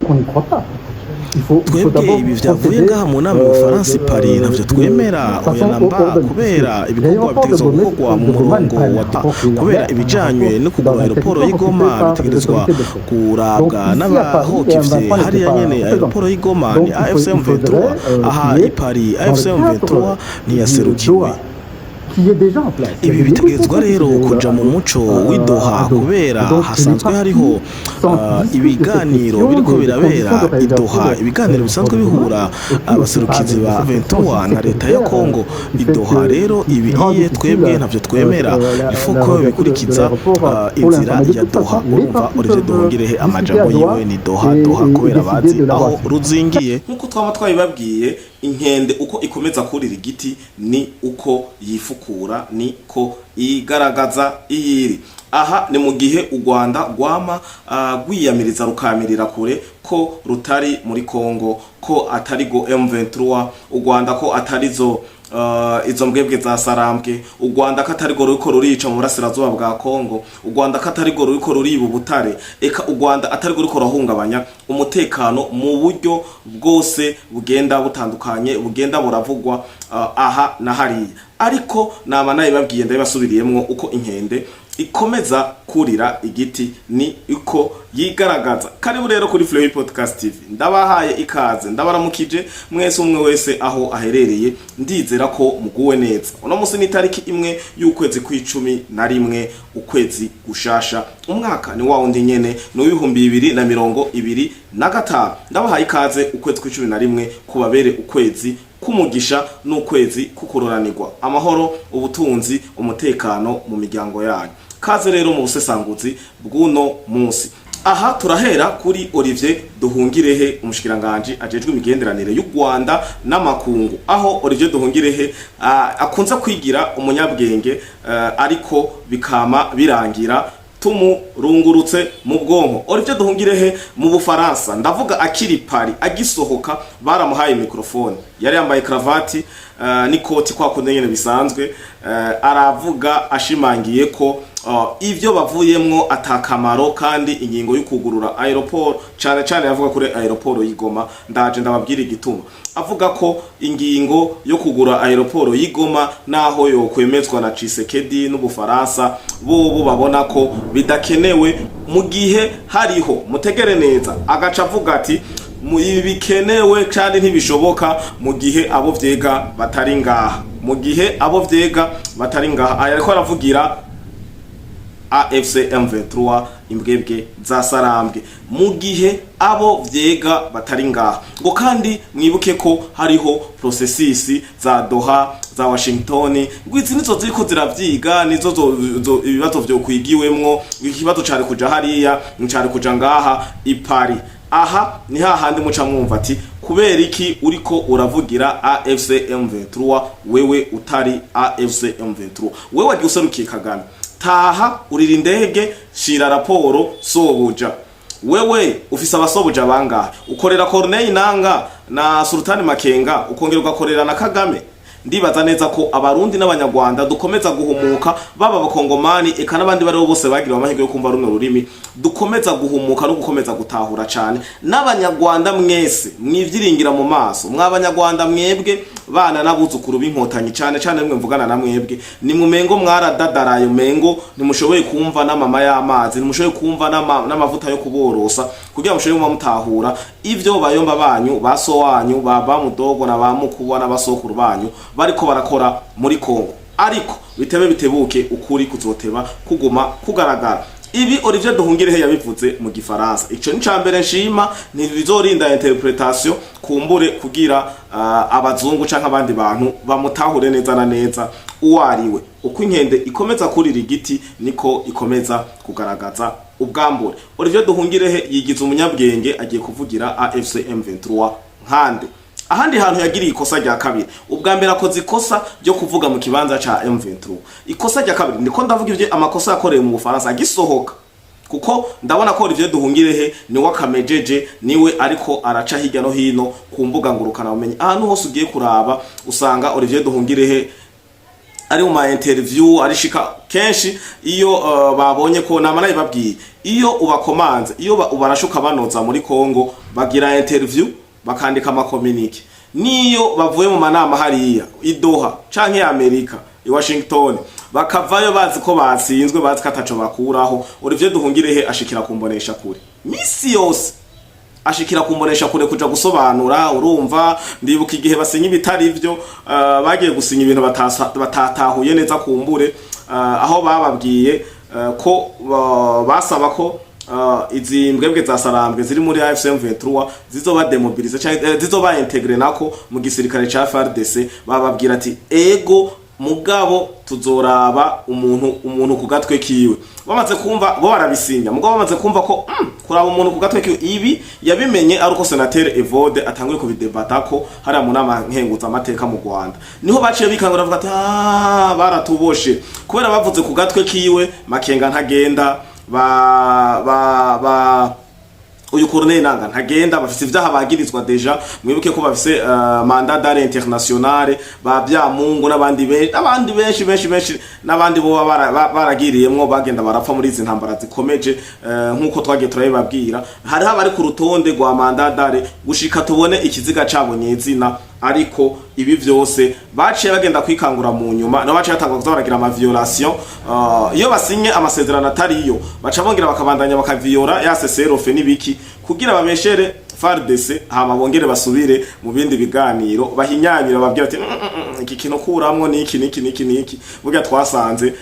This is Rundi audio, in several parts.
Qu'on n'y croit pas. Il faut Twebwe d'abord ibi vyavuye procéder ngaha mu nama y'Ubufaransa i Paris ntavyo d'une twemera, oya façon namba, ordonnée. Kubera Puisque ibikorwa l'aéroport de bitegerezwa Goma, gukorwa mu de Goma n'est murongo pas un wa ta aéroport qui est kubera un aéroport ibijanye no dans kugura un aéroport territoire y'i Goma occupé par les bitegerezwa autorités de fait. Donc kurabwa ici à Paris, les n'abahokivye M23 n'étaient hariya pas nyene. Aéroport représentés. y'i Goma ni Donc il AFC faut, il M23 faudrait aha qu'il y i ait, Paris dans le AFC M23 cadre du ntiyaserukiwe. Doha, qui est déjà en place. Il y a Ibi des bitegerezwa négociations qui se rero déroulent kuja à, mu muco w'i Doha à Doha. kubera Et donc les hasanzwe parties hariho sont discutent de cette ibiganiro question, biriko des birabera conditions de i réouverture Doha, ibiganiro de bisanzwe l'aéroport de Goma, bihura et puis aussi par abaserukizi de ba cette question 23 aussi na leta ya sécuritaire Kongo qui i fait Doha. que Rero qui ibi rend iye difficile twebwe ntavyo twemera, la, il faut la ko réouverture de bikurikiza l'aéroport pour inzira l'instant. Mais de ya toute Doha. façon, les Urumva parties Olivier peuvent Duhungirehe discuter à amajambo Doha yiwe ni Doha et, Doha et, et kubera décider bazi de l'avoir aho suivi. ruzingiye. Nk'uko twaba twabibabwiye, inkende uko ikomeza kurira igiti ni uko yifukura, niko igaragaza iyiri. Aha ni mu gihe u Rwanda rwama rwiyamiriza rukamirira kure ko rutari muri Kongo, ko atari go M23, u Rwanda ko atari zo izo mbwebwe za Sarambwe, u Rwanda ko atari go ruriko rurica mu burasirazuba bwa Kongo, u Rwanda ko atari go ruriko ruriba ubutare, eka u Rwanda atari go ruriko rurahungabanya umutekano mu buryo bwose bugenda butandukanye bugenda buravugwa aha na hariya. Ariko naba nabibabwiye, ndabibasubiriyemwo, uko inkende ikomeza kurira igiti ni uko yigaragaza. Karibu rero kuri Flow Podcast TV, ndabahaye ikaze, ndabaramukije mwese, umwe wese aho aherereye. Ndizera ko muguwe neza. Uno munsi ni itariki 1 y'ukwezi kw'11, ukwezi gushasha, umwaka ni wa wundi nyene, ni uw'2025. Ndabahaye ikaze. Ukwezi kw'11 kubabere ukwezi k'umugisha n'ukwezi kukuroranirwa, amahoro, ubutunzi, umutekano mu miryango yanyu. Kaze rero mu busesanguzi bw'uno munsi. Aha turahera kuri Olivier Duhungirehe, umushikiranganji ajejwe imigenderanire y'u Rwanda n'amakungu, aho Olivier Duhungirehe akunze kwigira umunyabwenge, ariko bikama birangira tumurungurutse mu bwonko. Olivier Duhungirehe mu Bufaransa, ndavuga akiri Paris, agisohoka baramuhaye microphone, yari yambaye cravate n'ikoti kwa kundi nyene bisanzwe, aravuga ashimangiye ko ivyo bavuyemwo atakamaro, kandi ingingo y'ukugurura aéroport, cane cane yavuga kuri aéroport y'i Goma, ndaje ndababwira igituma avuga ko ingingo yo kugura aéroport y'i Goma, naho yo kwemezwa na Tshisekedi n'Ubufaransa, bobo babona ko bidakenewe mu gihe hariho, mutegere neza, agaca avuga ati mu ibi bikenewe kandi ntibishoboka mu gihe abo vyega batari ngaha, mu gihe abo vyega batari ngaha. Aya ariko aravugira AFC M23, imbwebwe za Sarambwe, mu gihe abo vyega batari ngaha. Ngo kandi mwibuke ko hariho processus za Doha, za Washington, ngo izi nizo ziriko ziravyiga, nizo ibibazo vyo kwigiwemwo. Ikibazo cari kuja hariya, cari kuja ngaha i Paris. Aha ni hahandi muca mwumva ati kubera iki uriko uravugira AFC M23 wewe utari AFC M23? Wewe wagiye userukiye Kagame, taha urira indege, shira raporo sobuja. Wewe ufise abasobuja bangahe? Ukorera Corneille Nanga na Sultani Makenga, ukongera ugakorera na Kagame. Ndibaza neza ko Abarundi n'Abanyarwanda dukomeza guhumuka, baba Abakongomani eka n'abandi baribo bose bagiriwe amahirwe yo kumva runo rurimi, dukomeza guhumuka no gukomeza gutahura cane. N'Abanyarwanda mwese mwivyiringira mu maso, mw'Abanyarwanda mwebwe bana n'abuzukuru b'Inkotanyi, cane cane mwe mvugana na mwebwe, ni mumengo mwaradadaraye, umengo ntimushoboye kumva n'amama y'amazi, ntimushoboye kumva n'amavuta yo kuborosa kugira mushobore kuba mutahura ivyo bayomba banyu, ba so wanyu, ba bamudogo na ba mukuba n'abasokuru banyu bariko barakora muri Kongo. Ariko bitebe bitebuke, ukuri kuzoteba kuguma kugaragara. Ibi Olivier Duhungirehe yabivuze mu Gifaransa, ico ni cambere nshima, ntibizorinda interpretation kumbure kugira abazungu canke abandi bantu bamutahure neza na neza uwo ariwe. Uko inkende ikomeza kurira igiti niko ikomeza kugaragaza ubwambure. Olivier Duhungirehe yigize umunyabwenge, agiye kuvugira AFC M23 nkande. Ahandi hantu yagiriye ikosa rya kabiri, ubwa mbere akoze ikosa ryo kuvuga mu kibanza ca M23. Ikosa rya kabiri, ndiko ndavuga ivyo amakosa yakoreye mu Bufaransa agisohoka, kuko ndabona ko Olivier Duhungirehe niwe akamejeje, niwe ariko araca hirya no hino ku mbuga ngurukana bumenyi. Ahantu hose ugiye kuraba usanga Olivier Duhungirehe Ari mu ma interview arishika kenshi iyo babonye ko nama nabibabwiye, iyo ubakomanze, iyo ubarashuka banoza muri Kongo, bagira interview, bakandika ama communiqué. Niyo bavuye mu manama hariya i Doha canke Amerika i Washington, bakavayo bazi ko batsinzwe, bazi ko ataco bakuraho. Olivier Duhungirehe ashikira kumbonesha kure misi yose, ashikira kumbonesha kure kuja gusobanura. Urumva, ndibuka igihe basinya ibitari byo, bagiye gusinya ibintu batatahuye neza kumbure, aho bababwiye ko basaba ko izi mbwebwe za Sarambwe ziri muri AFC M23 zizoba démobilisées canke zizoba intégrées nako mu gisirikare ca FARDC. Bababwira ati: "Ego, mugabo tuzoraba umuntu umuntu ku gatwe kiwe." Bamaze kumva bo barabisinya, mugabo bamaze kumva ko kuraba umuntu ku gatwe kiwe, ibi yabimenye ari uko Senateur Evode atanguye kubidebata ko hariya mu nama nkenguza amateka mu Rwanda, niho baciye bikangura bavuga ati: "Ah, baratuboshe." Kubera bavuze ku gatwe kiwe, Makenga ntagenda, ba ba ba uyu Corneille Nanga ntagenda, bafise ivyaha bagirizwa déjà. Mwibuke ko bafise mandat d'arrêt international, ba Byamungu n'abandi benshi, n'abandi benshi benshi benshi, n'abandi bo baragiriyemwo bagenda barapfa muri izi ntambara zikomeje. Nk'uko twagiye turabibabwira, hariho abari ku rutonde rwa mandat d'arrêt gushika tubone ikiziga cabo nyezina. Ariko ibi vyose baciye bagenda kwikangura mu nyuma, nabo baciye batangura kuza baragira ama violation. Iyo basinye amasezerano atariyo, baca bongera bakabandanya bakaviyora ya cessez-le-feu n'ibiki kugira babeshere FARDC, hama bongere basubire mu bindi biganiro, bahinyanyira, babwira ati: Iki kintu kuramwo niki niki niki niki, burya twasanze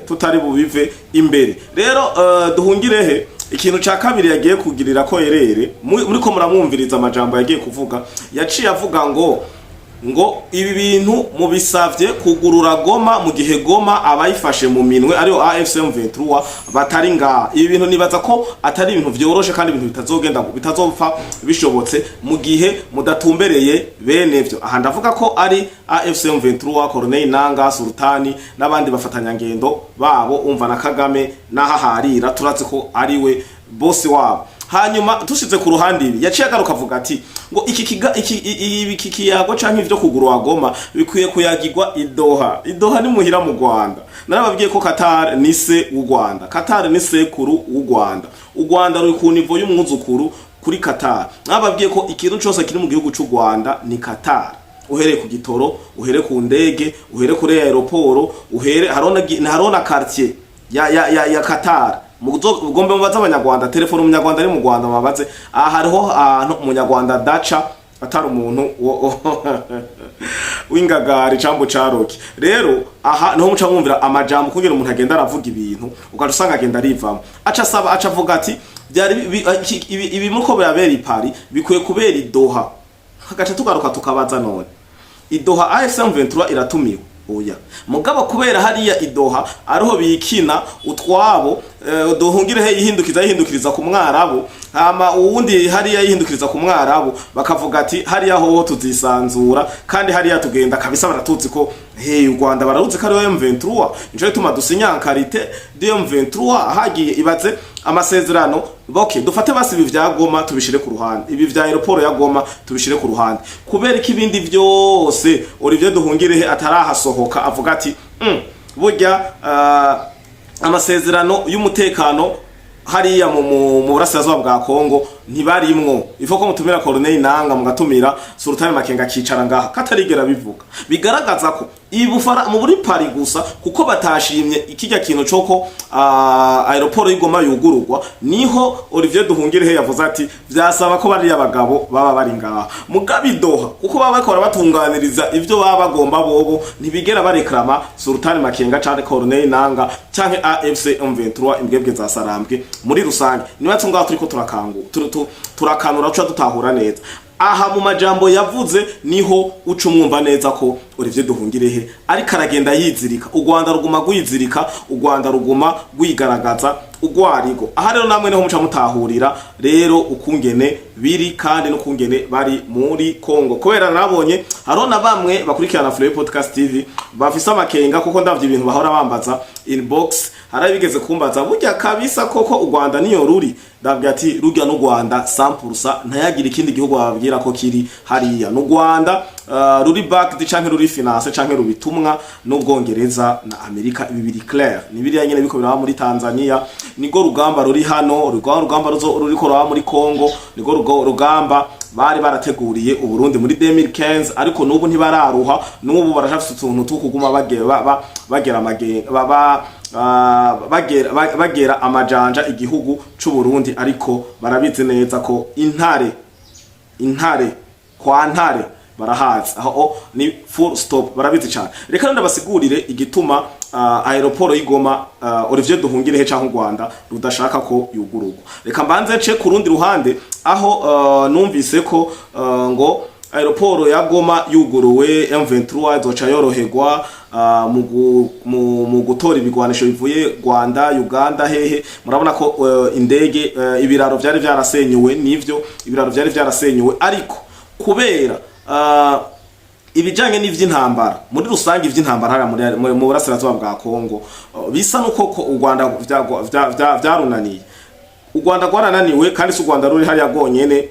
tutari bubive imbere." Rero Duhungirehe, ikintu ca kabiri yagiye kugirira ko erere muri ko muramwumviriza amajambo yagiye kuvuga, yaciye avuga ngo ibi bintu mubisavye kugurura Goma mu gihe Goma abayifashe mu minwe ariyo AFC M23 batari ngaha. Ibi bintu nibaza ko atari ibintu vyoroshe kandi ibintu bitazogenda, bitazopfa bishobotse mu gihe mudatumbereye bene vyo. Aha ndavuga ko ari AFC M23, Corneille Nanga, Sultani n'abandi bafatanyangendo babo, umva na Kagame n'ahaharira turazi ko ari we bosi wabo. Hanyuma tushize ku ruhande ibi, yaciye agaruka avuga ati ngo iki kiga iki ibi iki kiyago canke ivyo kugurwa Goma bikwiye kuyagirwa i Doha. I Doha ni muhira mu Rwanda. Narababwiye ko Qatar ni se w'u Rwanda, Qatar ni sekuru w'u Rwanda. U Rwanda ruri ku niveau y'umwuzukuru kuri Qatar. Narababwiye ko ikintu cose kiri mu gihugu c'u Rwanda ni Qatar, uhereye ku gitoro, uhere ku ndege, uhere kuri aéroport, uhere hariho na quartier ya Qatar. Mugombe mubaze abanyarwanda, telefone umunyarwanda ari mu Rwanda, mubaze aha hariho ahantu umunyarwanda daca atari umuntu w'ingagari cambo caroki. Rero aha niho muca mwumvira amajambo kugira umuntu agenda aravuga ibintu, ugaca usanga agenda arivamo, aca asaba, aca avuga ati byari ibi muriko birabera i Paris bikwiye kubera i Doha. Hagaca tugaruka tukabaza: none i Doha AFC M23 iratumiwe? Oya. Mugabo kubera hariya i Doha ariho bikina utwabo, Duhungirehe yihindukiza yihindukiriza ku Mwarabu, hama uwundi hariya yihindukiriza ku Mwarabu, bakavuga ati: "Hariya hoho tuzisanzura kandi hariya tugenda kabisa, baratuzi ko hey, u Rwanda bararuzi ko ariyo M23, nico gituma dusinya qualité de M23." Hagiye ibaze amasezerano. Okay, dufate basi ibi vya Goma tubishire ku ruhande, ibi vya aéroport ya Goma tubishire ku ruhande. Kubera ko ibindi vyose Olivier Duhungirehe atarahasohoka avuga ati burya amasezerano y'umutekano hariya mu burasirazuba bwa Kongo ntibarimwo, ifo ko mutumira Corneille Nanga, mugatumira Sultan Makenga akicara ngaha, katarigera bivuga. Bigaragaza ko ibufara mu buri Paris gusa kuko batashimye ikijya kintu coko aéroport y'Igoma yugururwa, niho Olivier Duhungirehe yavuze ati vyasaba ko bariya bagabo baba bari ngaha. Mugabe i Doha, kuko baba bakora batunganiriza ivyo baba bagomba bobo, ntibigera bareklama Sultan Makenga canke Corneille Nanga canke AFC M23, imbwebwe za Sarambwe muri rusange. Niba ngaho turiko turakangu turakanura tuca dutahura neza aha mu majambo yavuze, niho uca umwumva neza ko Olivier Duhungirehe ariko aragenda yizirika u Rwanda, ruguma rwizirika u Rwanda, ruguma rwigaragaza urwarigo. Aha rero namwe niho muca mutahurira rero ukungene biri kandi n'ukungene bari muri Kongo, kubera nabonye hariho na bamwe bakurikirana Flow Podcast TV bafise amakenga, kuko ndavye ibintu bahora bambaza inbox, hari bigeze kumbaza: "Burya kabisa koko u Rwanda niyo ruri?" Ndabwira ati: "Rurya n'u Rwanda 100%, ntayagira ikindi gihugu bababwira ko kiri hariya n'u Rwanda." ruri backed canke ruri financé canke rubitumwa n'Ubwongereza na Amerika. Ibi biri clair, ni biriya nyene biko biraba muri Tanzania, nigo rugamba ruri hano, rugamba ruriko ruraba muri Congo, nigo rugamba bari barateguriye Uburundi muri 2015, ariko n'ubu ntibararuha, n'ubu barashafise utuntu two kuguma bagera amage ba, ba bagera amajanja igihugu c'u Burundi, ariko barabizi neza ko intare kwa ntare barahazi aho ni full stop, barabizi cyane. Reka rero ndabasigurire igituma aéroport y'i Goma, Olivier Nduhungirehe canke u Rwanda rudashaka ko yugururwa. Reka mbanze nce ku rundi ruhande aho numvise ko ngo aéroport ya Goma yuguruwe, M23 izoca yoroherwa mu gutora ibigwanisho bivuye Rwanda, Uganda, hehe. Murabona ko indege, ibiraro vyari vyarasenyuwe, nivyo, ibiraro vyari vyarasenyuwe, ariko kubera ibijanye n'ivy'intambara muri rusange, ivy'intambara hariya mu burasirazuba bwa Kongo, bisa nuko ko u Rwanda vyarunaniye. U Rwanda rwarananiwe, kandi si u Rwanda ruri hariya rwonyene,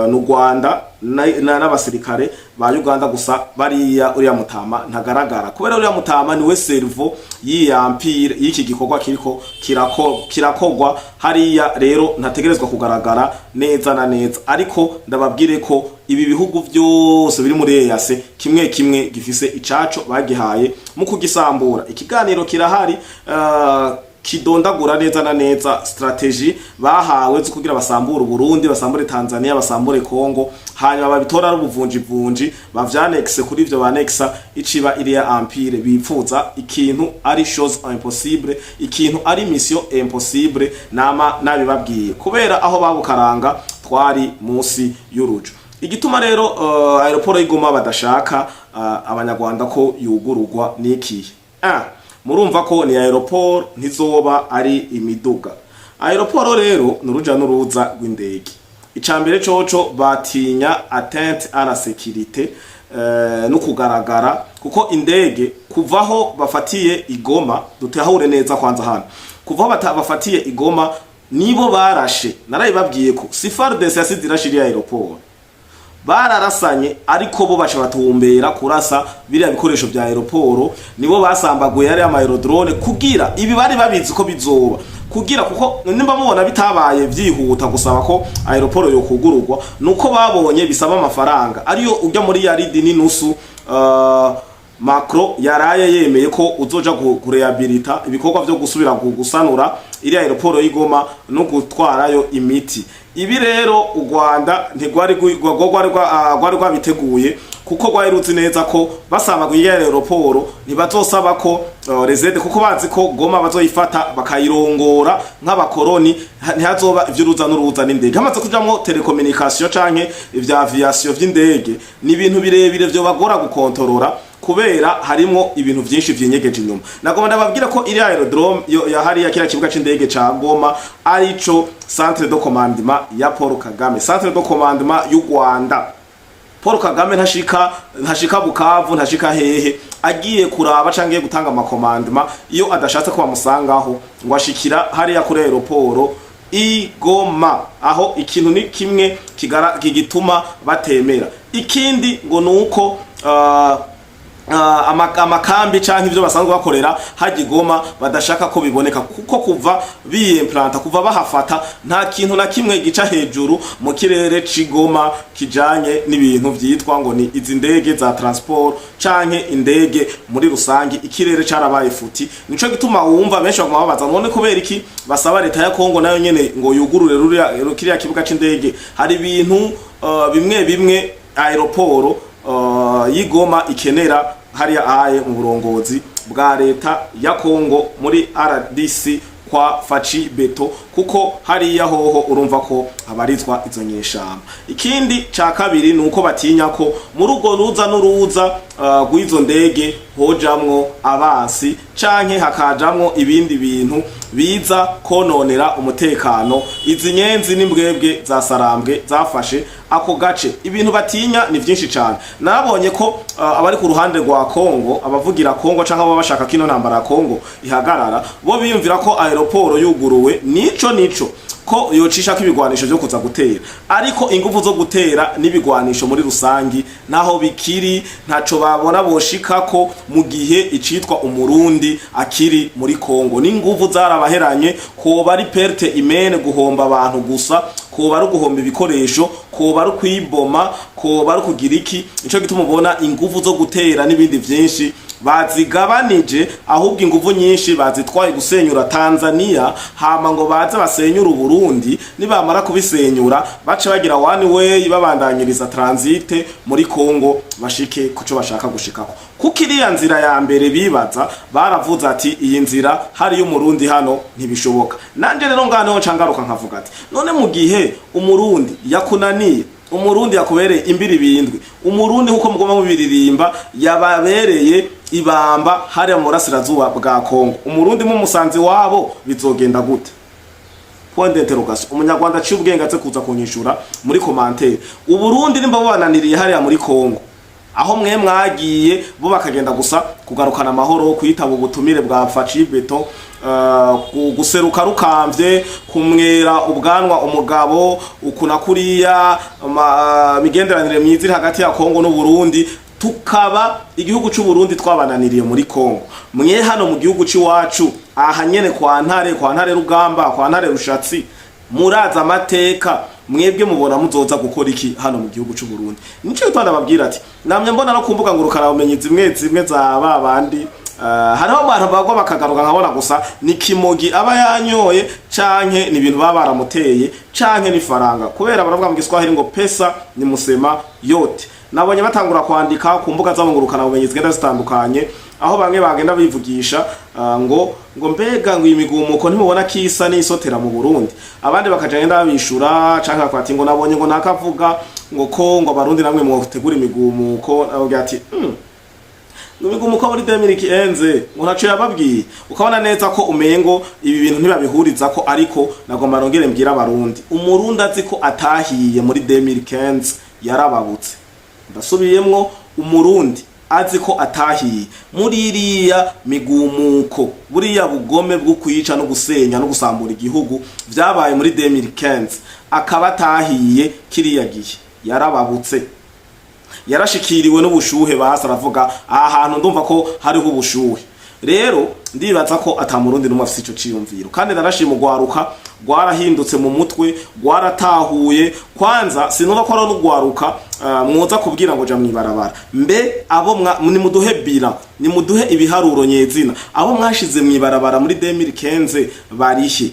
ni u Rwanda n'abasirikare ba Uganda gusa. Bariya uriya mutama ntagaragara kubera uriya mutama niwe cerveau y'iyi empire, y'iki gikorwa kiriko kirakogwa hariya. Rero ntategerezwa kugaragara neza na neza, ariko ndababwire ko ibi bihugu byose biri muri EAC kimwe kimwe gifise icaco bagihaye mu kugisambura. Ikiganiro kirahari kidondagura neza na neza stratégie bahawe zo kugira basambure Burundi, basambure Tanzania, basambure Congo, hanyuma babitora ari ubuvunjivunji, bavyanexe kuri ivyo banexa, iciba iriya empire bipfuza. Ikintu ari chose impossible, ikintu ari mission impossible, nama nabibabwiye kubera aho babukaranga twari munsi y'urujo. Igituma rero aéroport y'i Goma badashaka abanyarwanda ko yugururwa nikihe? Murumva ko ni aéroport, ntizoba ari imiduga. Aéroport rero ni uruja n'uruza rw'indege. Icambere coco batinya atteinte à la sécurité no kugaragara, kuko indege kuvaho bafatiye i Goma, dutahure neza kwanza hano, kuvaho bafatiye i Goma nibo barashe. Narabibabwiye ko si FARDC yasize irashe iriya aéroport, bararasanye, ariko bo baca batumbera kurasa biriya bikoresho vya aéroport. Nibo basambaguye hariya ama aérodrome, kugira ibi bari babizi ko bizoba, kugira kuko nimba mubona bitabaye vyihuta gusaba ko aéroport yo kugururwa, nuko babonye bisaba amafaranga ariyo ujya muri yaridi n'inusu. Macron yaraye yemeye ko uzoja kurehabilita ibikorwa vyo gusubira gusanura iriya aéroport y'i Goma no gutwarayo imiti. Ibi rero u Rwanda ntigwari rwari rwabiteguye, kuko rwari ruzi neza ko basaba iriya aéroport ntibazosaba ko rezede, kuko bazi ko Goma bazoyifata bakayirongora nk'abakoroni, ntihazoba ivy'uruza n'uruza n'indege. Hamaze kujamwo télécommunication canke ivya aviation vy'indege, ni ibintu birebire vyo bagora gukontorora, kubera harimwo ibintu vyinshi vyinyegeje inyuma. Nagomba ndababwira ko iriya aérodrome ya hariya, kiriya kibuga c'indege ca Goma, arico centre de commandement ya Paul Kagame, centre de commandement y'u Rwanda. Paul Kagame ntashika Bukavu, ntashika hehe agiye kuraba canke gutanga ama commandement. Iyo adashatse ko bamusangaho, ngo ashikira hariya kuri aéroport i Goma. Aho ikintu ni kimwe kigituma batemera. Ikindi ngo nuko amakambi canke ivyo basanzwe bakorera hajya i Goma badashaka ko biboneka, kuko kuva biyimplanta, kuva bahafata, nta kintu na kimwe gica hejuru mu kirere c'i Goma kijanye n'ibintu vyitwa ngo ni izi ndege za transport canke indege muri rusangi. Ikirere carabaye futi. Nico gituma wumva benshi baguma babaza none kubera iki basaba leta ya Kongo nayo nyene ngo yugurure ruriya kiriya kibuga c'indege. Hari ibintu bimwe bimwe aéroport y'i Goma ikenera hariya aye mu burongozi bwa leta ya Kongo muri RDC kwa Fatshi Béton, kuko hariya hoho urumva ko habarizwa izo nyeshamba. Ikindi ca kabiri ni uko batinya ko muri urwo ruza n'uruza rw'izo ndege hojamwo abansi canke hakajamwo ibindi bintu biza kononera umutekano izi nyenzi n'imbwebwe za Sarambwe zafashe ako gace. Ibintu batinya ni vyinshi cane. Nabonye ko abari ku ruhande rwa Kongo, abavugira Kongo canke abo bashaka kino ntambara ya Kongo ihagarara, bo biyumvira ko aéroport yuguruwe nico ko yocishako ibigwanisho vyo kuza gutera, ariko inguvu zo gutera n'ibigwanisho muri rusangi naho bikiri, ntaco babona boshikako mu gihe icitwa Umurundi akiri muri Kongo. N'inguvu zarabaheranye, koba ari perte humaine, guhomba abantu gusa, koba ari guhomba ibikoresho, koba ari kwiboma, koba ari kugira iki. Nico gituma ubona inguvu zo gutera n'ibindi vyinshi bazigabanije, ahubwo inguvu nyinshi bazitwaye gusenyura Tanzania, hama ngo baze basenyura Uburundi. Nibamara kubisenyura, bace bagira one way, babandanyiriza transit muri Kongo, bashike kuco bashaka gushikako. Kuko iriya nzira ya mbere bibaza, baravuze ati iyi nzira hari y'Umurundi hano ntibishoboka. Nanje rero ngaho ncangaruka nkavuga ati none mu gihe Umurundi yakunaniye, Umurundi yakubereye imbiri bindwi, Umurundi nkuko mugomba mubiririmba yababereye ibamba hariya mu burasirazuba bwa Kongo, Umurundi mu musanzi wabo bizogenda gute? Point d'interrogation. Umunyarwanda aciye ubwenge aze kuza kunyishura muri commentaire. Uburundi nimba bubananiriye hariya muri Kongo, aho mwe mwagiye, bo bakagenda gusa kugarukana amahoro, kwitaba ubutumire bwa Facibeto, guseruka rukamvye, kumwera ubwanwa umugabo ukuna kuriya, migenderanire myiza iri hagati ya Kongo n'Uburundi, tukaba igihugu c'u Burundi twabananiriye muri Kongo, mwe hano mu gihugu c'iwacu aha nyene kwa Ntare, kwa Ntare Rugamba, kwa Ntare Rushatsi, muraza amateka, mwebwe mubona muzoza gukora iki hano mu gihugu c'u Burundi? Nico gituma ndababwira ati namye mbona no kumbuga ngurukana bumenyi zimwe zimwe za ba bandi, hariho abantu bagwa bakagaruka, nkabona gusa ni kimogi aba yanyoye, canke ni ibintu baba baramuteye, canke ni faranga, kubera baravuga mu Giswahili ngo pesa ni musema yote. Nabonye batangura kwandika ku mbuga zabo ngurukana bumenyi zigenda zitandukanye, aho bamwe bagenda bivugisha ngo mbega ngo imigumuko ntimubona kisa n'isotera mu Burundi? Abandi bakagenda babishura canke bakati ngo nabonye ngo nakavuga ngo ko ngo Abarundi namwe mwotegura imigumuko. Avuga ati imigumuko muri 2015 ngo ntaco yababwiye. Ukabona neza ko umengo ibi bintu ntibabihuriza ko. Ariko nagomba nongere mbwira Abarundi, Umurundi azi ko atahiye muri 2015 yarababutse. Ndasubiyemwo, Umurundi azi ko atahiye muri iriya migumuko, buriya bugome bwo kwica no gusenya no gusambura igihugu vyabaye muri 2015, akaba atahiye kiriya gihe, yarababutse, yarashikiriwe n'ubushuhe. Basi aravuga aha hantu ndumva ko hariho ubushuhe. Rero ndibaza ko ata Murundi n'umwe afise ico ciyumviro. Kandi narashima ugwaruka rwarahindutse mu mutwe, rwaratahuye. Kwanza sinumva ko ari n'ugwaruka mwoza kubwira ngo ja mwibarabara. Mbe abo nimuduhe bira, nimuduhe ibiharuro nyezina, abo mwashize mwibarabara muri 2015 barihe?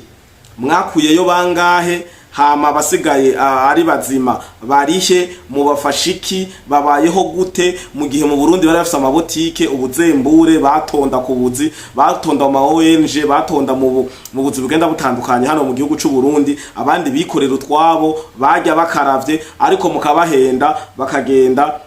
Mwakuyeyo bangahe? Hama abasigaye ari bazima barihe? Mubafasha iki? Babayeho gute mu gihe mu Burundi bari bafise amabotike, ubuzembure, batonda ku buzi, batonda mu ma ONG, batonda mu buzi bugenda butandukanye hano mu gihugu c'u Burundi, abandi bikorera utwabo, bajya bakaravye, ariko mukabahenda bakagenda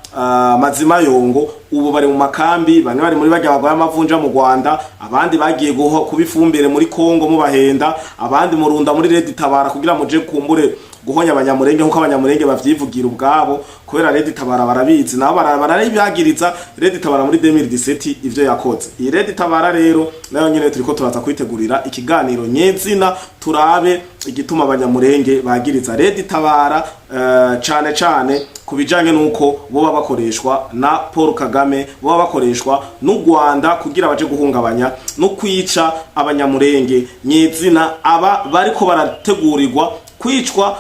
mazima yongo. Ubu bari mu makambi, bamwe bari muri barya bagwaye amavunja mu Rwanda, abandi bagiye kuba ifumbire muri Kongo mubahenda, abandi murunda muri Red Tabara kugira muje kumbure guhonya Abanyamurenge, nkuko Abanyamurenge bavyivugira ubwabo, kubera Red Tabara barabizi nabo barabibagiriza. Red Tabara muri 2017 ivyo yakoze, iyi Red Tabara rero nayo nyene turiko turaza kwitegurira ikiganiro nyezina, turabe igituma Abanyamurenge bagiriza Red Tabara, cane cane ku bijanye nuko boba bakoreshwa na Paul Kagame, boba bakoreshwa n'u Rwanda kugira baje guhungabanya no kwica Abanyamurenge nyezina, aba bariko barategurirwa kwicwa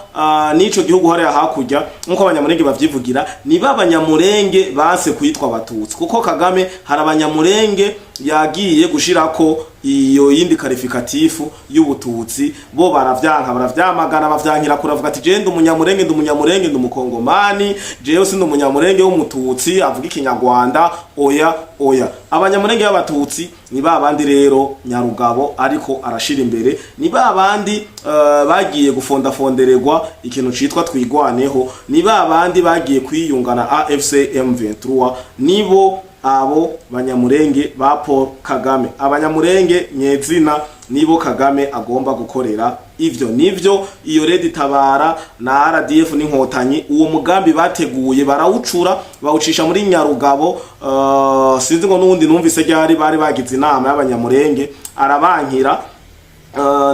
n'ico gihugu hariya hakurya, nkuko Abanyamurenge bavyivugira. Niba Abanyamurenge base kwitwa Abatutsi, kuko Kagame hari Abanyamurenge yagiye gushirako iyo yindi qualificatif y'ubututsi, bo baravyanka, baravyamagana, bavyankira kuravuga ati je ndi Umunyamurenge, ndi Umunyamurenge, ndi Umukongomani, jewe si ndi Umunyamurenge w'Umututsi avuga Ikinyarwanda. Oya, oya, Abanyamurenge b'Abatutsi ni ba bandi rero Nyarugabo ariko arashira imbere, ni ba bandi bagiye gufondafondererwa ikintu citwa Twigwaneho, ni ba bandi bagiye kwiyungana AFC M23, nibo. Abo Banyamurenge ba Paul Kagame, Abanyamurenge nyezina, nibo Kagame agomba gukorera ivyo. Nivyo iyo RED Tabara na RDF n'Inkotanyi, uwo mugambi bateguye barawucura, bawucisha muri Nyarugabo. Sinzi ngo nuwundi numvise ryari bari bagize inama y'Abanyamurenge arabankira.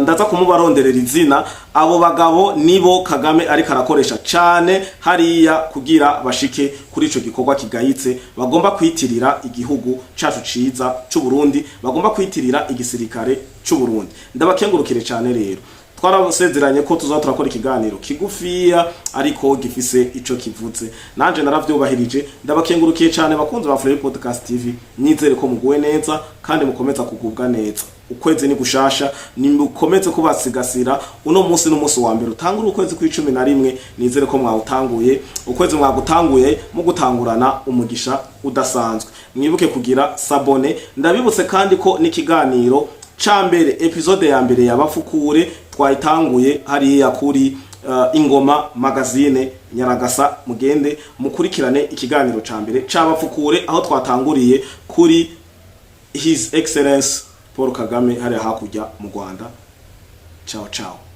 Ndaza kumubaronderera izina. Abo bagabo nibo Kagame ariko arakoresha cane hariya kugira bashike kuri ico gikorwa kigayitse bagomba kwitirira igihugu cacu ciza c'u Burundi, bagomba kwitirira igisirikare c'u Burundi. Ndabakengurukire cane. Rero twarasezeranye ko tuza turakora ikiganiro kigufiya ariko gifise ico kivuze, nanje naravyubahirije. Ndabakengurukiye cane, bakunzi ba Free Podcast TV. Nizere ko muguwe neza kandi mukomeza kugubwa neza. Ukwezi ni gushasha, nimukomeze kubasigasira. Uno munsi n'umunsi wa mbere utangura ukwezi kw'11. Nizere ko mwawutanguye, ukwezi mwagutanguye mugutangurana umugisha udasanzwe. Mwibuke kugira s'abonner. Ndabibutse kandi ko n'ikiganiro ca mbere, épisode ya mbere yabafukure, twayitanguye hariya kuri Ingoma Magazine Nyaragasa. Mugende mukurikirane ikiganiro ca mbere c'abafukure, aho twatanguriye kuri His Excellence Paul Kagame hariya hakurya mu Rwanda. Ciao ciao.